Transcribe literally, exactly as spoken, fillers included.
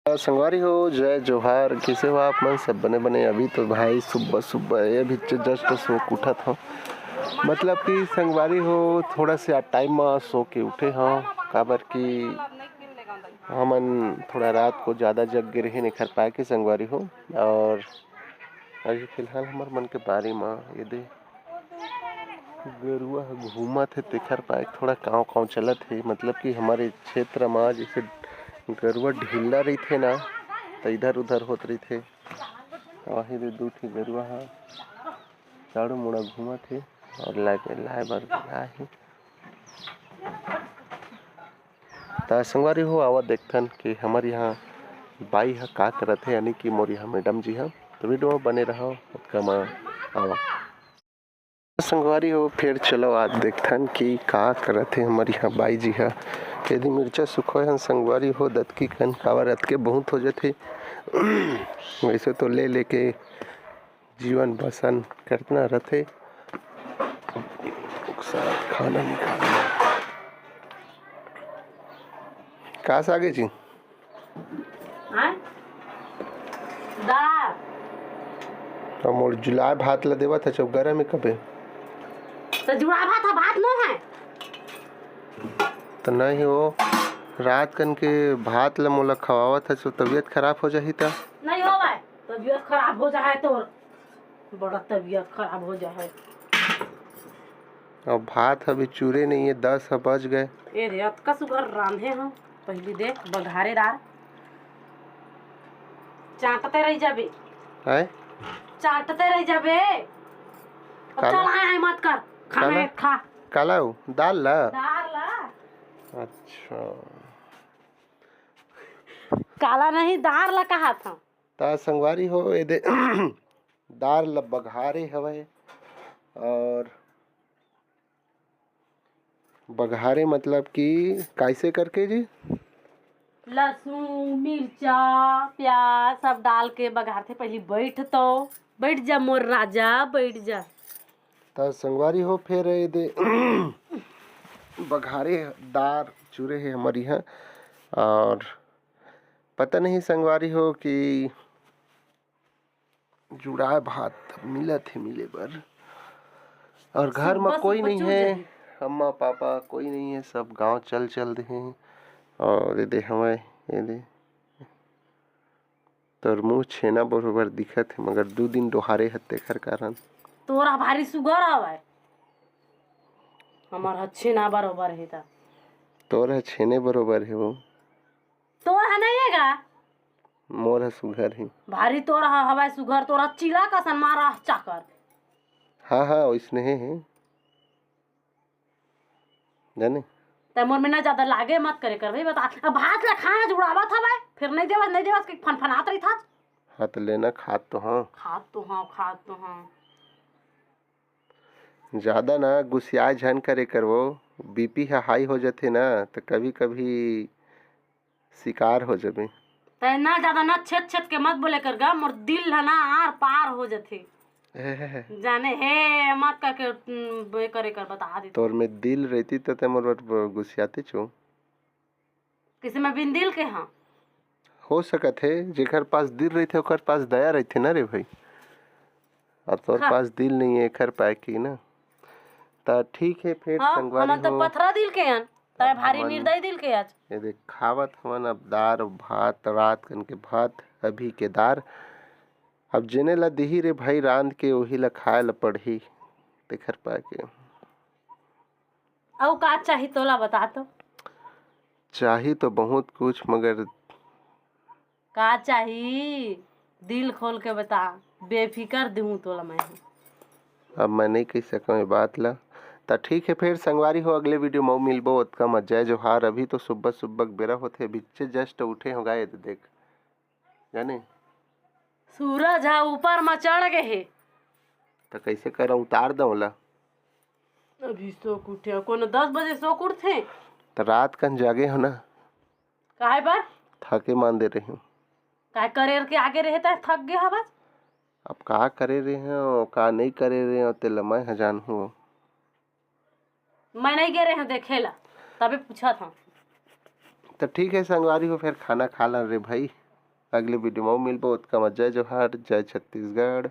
संगवारी हो, जय जोहार। कइसे हो आप मन? सब बने बने? अभी तो भाई सुबह सुबह ये अभी जस्ट सो के उठत हो। मतलब कि संगवारी हो, थोड़ा से आज टाइम म सो के उठे हो, काबर कि हमन थोड़ा रात को ज़्यादा जग गे रहे, एखर पाए के संगवारी हो। और अभी फिलहाल हमर मन के बारी म ये दे गरुआ ह घूमत हे, तेखर पाए थोड़ा कांव कांव चलत हे। मतलब कि हमर क्षेत्र म जइसे गरुआ ढीला रहिथे ना, त इधर उधर होत रहिथे। वही दे दू ठे गरुआ ह चाड़ू मुड़ा घूमत हे और लाए लाए बर आए हे। त संगवारी हो, आवा देखथन कि हमर यहाँ बाई ह का करत हे, यानी कि मोर यहाँ मैडम जी ह। तो वीडियो में बने रहो, ओतका म आवा। संगवारी हो, फिर चलो आज देखथन कि का करत हे हमर यहाँ बाई जी ह। यदि मिर्चा सुखोए हन संगवारी हो, दतकी कन काबर अतके बहुत हो जथे। वैसे तो ले लेके जीवन बसन करतना रथे। एक साथ खाना निकाल। का सागे जी? हाँ? दाल। तो मोर जुलाए भात ला देवत हे, चुप गरम ही कबे। तो जुड़ा भात ह, भात नो है। तो नहीं हो, रात कन के भात ला मोला खवावत हे, सो तबीयत खराब हो जाही त। नहीं हो भाई, तबीयत खराब हो जाए तो बड़ा तबीयत खराब हो जाए। अब भात अभी चूरे नहीं है, दस ह बज गए। ए रे, अतका सुघर रांधे हम, पहली देख, बघारे दार। चाटते रह जाबे। हैं? चाटते रह जाबे। अब काला? चल, आए, आए मत कर, खाना काला? है, खा। काला हो? दाल ला? दाल ला। अच्छा। काला नहीं, दाल ला कहा था। ता संगवारी हो, ये दे दाल ला बघारे हवय। और बघारे मतलब कि कैसे करके जी? लहसुन, मिर्चा, प्याज सब डाल के बघारथे। पहली बैठ तो, बैठ जा मोर राजा, बैठ जा। त संगवारी हो, फिर ये दे बघारे दार चूरे हे हमर इहाँ। और पता नहीं संगवारी हो कि जुड़ाए भात मिलत हे मिले बर। और घर म सुबह कोई सुबह नहीं चूर है, जाही। अम्मा पापा कोई नहीं है, सब गांव चल चल दे हैं। और ये दे हवय, ये दे तोर मुंह छेना बरोबर दिखत हे, मगर दू दिन डोहारे ह तेखर कारण। तोरा भारी सुगर हवय, हमर ह छेना बरोबर हे त। तोर ह छेने बरोबर हे वो। तोर ह नहीं हे गा? मोर ह सुघर हे। भारी तोर ह हवय सुघर, तोर ह चिला कसन मारा चाकर। हाँ, हाँ, ओइसने हे, हे। जाने? तै मोर में ना ज्यादा लागे मत करे कर भाई, बता। अब भात ला खाए जुड़ावत हवय, फिर नहीं देवस, नहीं देवस के फनफनात रहिथस। हाँ, तो लेना खात तो हाँ। खात तो हाँ, खात तो हाँ। ज्यादा ना गुसियाए झन करे कर वो, बीपी ह हाई हो जथे ना, त कभी-कभी शिकार हो जबे। तै ना ज्यादा ना छेद छेद के मत बोले कर गा, मोर दिल ह ना आर पार हो जथे। जाने हे मत करके, उम, बे करे कर बता दे। तोर में दिल रहती त तै मोर बर गुसियाते छो। किसी में बिन दिल के हाँ। हो सकत हे, जेकर पास दिल रहिथे, ओकर पास दया रहिथे ना रे भाई। अब तोर हाँ। पास दिल नहीं है, एकर पाए की ना। त ठीक है, फिर हाँ, संगवारी हमन तो हो। पथरा दिल के हन, तै अब भारी हमन निर्दयी दिल के आज। ये देख, खावत हमन अब दार भात, रात कन के भात, अभी के दार। अब जेने ला दिही रे भाई रांध के, ओही ला खाए ला पड़ही, तेखर पाए के। अउ का चाही तोला, बता तो। चाही तो बहुत कुछ, मगर का चाही? दिल खोल के बता, बेफिकर देहूं तोला मैं। अब मैं नहीं कह सकूं ये बात ला। त ठीक है, फिर संगवारी हो, अगले वीडियो में मिलबो। ओतका म जय जोहार। अभी तो सुबह सुबह के बेरा होथे, बिच्चे just उठे हो गा, ये देख, जाने सूरज ह ऊपर म चढ़ गे हे। त कैसे करा, उतार दे ओला? अभी सो के उठे हो, कोनो दस बजे सो के उठथे। त रात कन जागे हो ना? काहे बर? थके मान दे रही हूँ। काहे करेर के आगे रहे त थक गे हवस? अब का करे रहे हो, का नहीं करे रहे हो, तेला मैं ह जानहूँ। मैं नहीं गे रहे हूँ देखे ला, तबे पूछत हूँ। त ठीक है संगवारी हो, फिर खाना खा ला रे भाई। अगले वीडियो में मिलबो, ओतका में जय जोहार, जय छत्तीसगढ़।